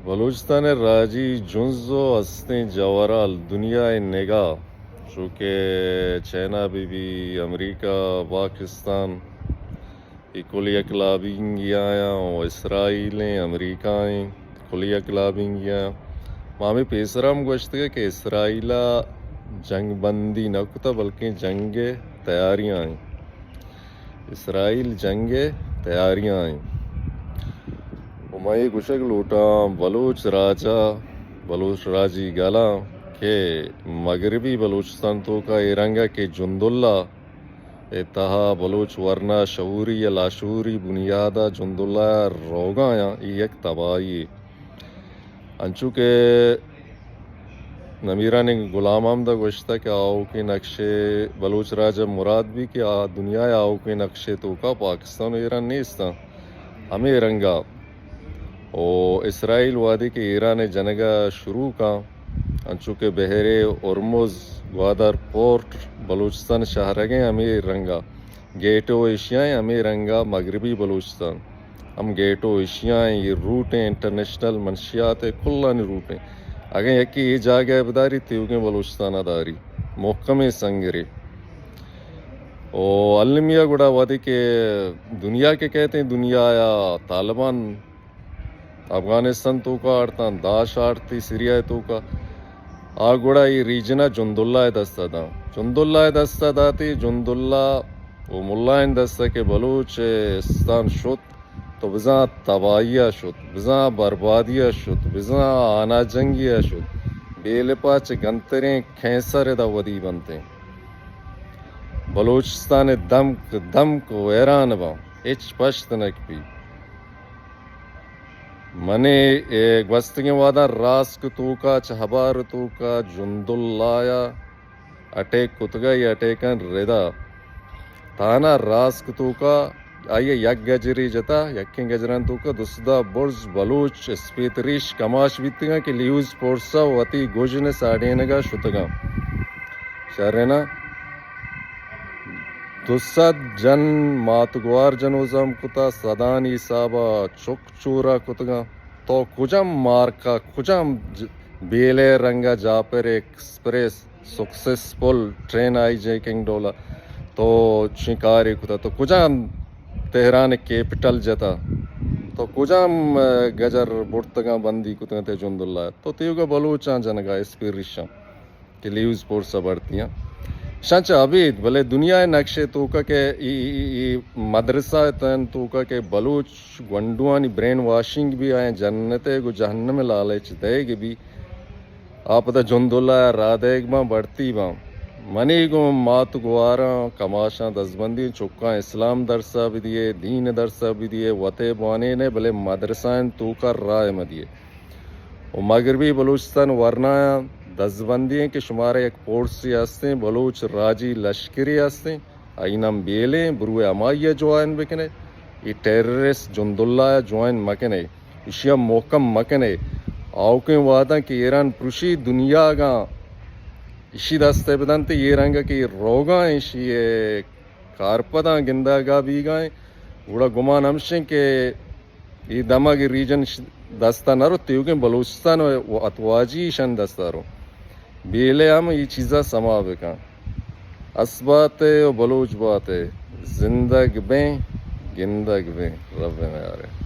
بلوچستان ءِ راجی جنز ءُ ہستیں جورال، دنیا ءِ نگاہ، چو کہ چائنا بہ بی، امریکہ، پاکستان، اے کل یک لابینگی آیاں، ءُ اسرائیل ایں، امریکہ ایں، کل یک لابینگی آیاں۔ ما ہمے پیسر ہم گوشتگ کہ اسرائیل ءَ جنگ بندی نہ کتہ، بلکیں جنگ ءِ تیاریاں ایں۔ اسرائیل جنگ ءِ تیاریاں ایں۔ ءُ ما اے گوشگ لوٹاں بلوچ راج ءَ، بلوچ راجی گلاں کہ مغربی بلوچستان توکا اے رنگ ءَ کہ جنداللہ ءِ تہا بلوچ ورنا شعوری یا لاشعوری بنیاد ءَ جنداللہ ءَ روگایاں، اے یک تباہی یے۔ انچو کہ نمیرانیں غلام محمد ءَ گوشتہ کہ آؤکیں نقشے بلوچ راج ءَ مراد بی کہ آ دنیا ءِ آؤکیں نقشے توکا پاکستان ءُ ایران نیستاں۔ ہمے رنگا ءُ اسرائیل وہدے کہ ایران ءِ جنگ ءَ شروع کاں، انچو کہ بحیرہ ہرمز، گوادر پورٹ، بلوچستان شہرگیں ہمے رنگا گیٹ آف ایشیا ایں، ہمے رنگا مغربی بلوچستان ہم گیٹ آف ایشیا ایں، اے روٹ ایں، انٹرنیشنل منشیات ءِ کلانی روٹ ایں۔ اگاں یکے اے جاگہ ءَ بداری، تیوگیں بلوچستان ءَ داری، محکمیں سنگرے۔ ءُ المی ءَ گڑا وہدے کہ دنیا کہ کئیت ایں، دنیا ءَ طالبان افغانستان توکا آڑتاں، داعش آڑتی سیریا ءِ توکا، آ گڑا اے ریجن ءَ جنداللہ ءِ دست ءَ داں۔ جنداللہ ءِ دست ءَ داتی، جنداللہ ءُ ملائیں دست ءَ کہ بلوچستان شت، تو بزاں تباہی ءَ شت، بزاں بربادی ءَ شت، بزاں آنا جنگی ءَ شت۔ بیلپا چہ گنتریں کینسر ادا ودی بنتیں۔ بلوچستان ءِ دمک دمک ویران باں، ہچ پشت نہ کپی۔ منی اے گوستگیں وہداں راسک توکا، چہ ہبار توکا جنداللہ ءَ اٹیک کتگا، اے اٹیکاں ردا تانا راسک توکا آئی ءَ یک گجرے جتا، یکیں گجران توکا دو سد ءَ برز بلوچ اسپیت ریش کماش بیتگاں کہ لیوز فورس ءَ وتی گژن ءِ ساڑینگا شتگاں۔ شرنا دو سد جن مات گوار جنوزام کتا، سدانی حسابا چک چورا کتگاں۔ تو کجام مارکا، کجام ج-، بیلے رنگا جاپر express successful train high jacking ڈولا تو چی کارے کتا؟ تو کجام تہران کیپٹل جتا؟ تو کجام، ءَ، گجر برتگاں بندی کتگاں تے جنداللہ؟ تو تیوگا بلوچاں جنگا اسپیریشاں کہ لیوز فورس ءَ بڑتیاں۔ شاں چہ ابید، بلے دنیا ءِ نقشے توکا کہ ای، ای، ای، ای مدرسہ ءِ تہن توکا کہ بلوچ گونڈوانی برین واشنگ بی، آیاں جنت ءَ گوں جہنم ءِ لالچ دئیگ بی، آ پدا جنداللہ ءَ راہ دئیگ باں، بڑتی باں۔ منی گوں مات گواراں، کماشاں، دزبندیں چکاں اسلام درس ءَ بدیے، دین درس ءَ بدیے، وت ءَ بوانینے، بلے مدرسہ ءِ توکا راہ ءَ مدیے۔ و مغربی بلوچستان ورنایاں دزبندی ایں کہ شمارا یک فورسے ہستیں، بلوچ راجی لشکرے ہستیں، آئی نام بیلیں، بروئے ہمائی ءَ جوائن بکنے، اے ٹیررسٹ جنداللہ ءَ جوائن مکنے، ایشی ءَ محکم مکنے۔ آؤکیں وہداں کہ ایران پروشی دنیاگاں ایشی دست ءَ بدنت، اے رنگ کہ روگاں ایشی ءِ کارپداں گندگا بیگا ایں، گڑا گمان ہمشیں کہ اے دمگ ریجن ش-، دستا نہ رو، تیوگیں بلوچستان و اتواجی ایشان دستا رو۔ بیلے ہم اے چیزا سما بکن۔ اس باتے و بلوچ باتے، زندگ بیں، گندگ بیں، رب میارے۔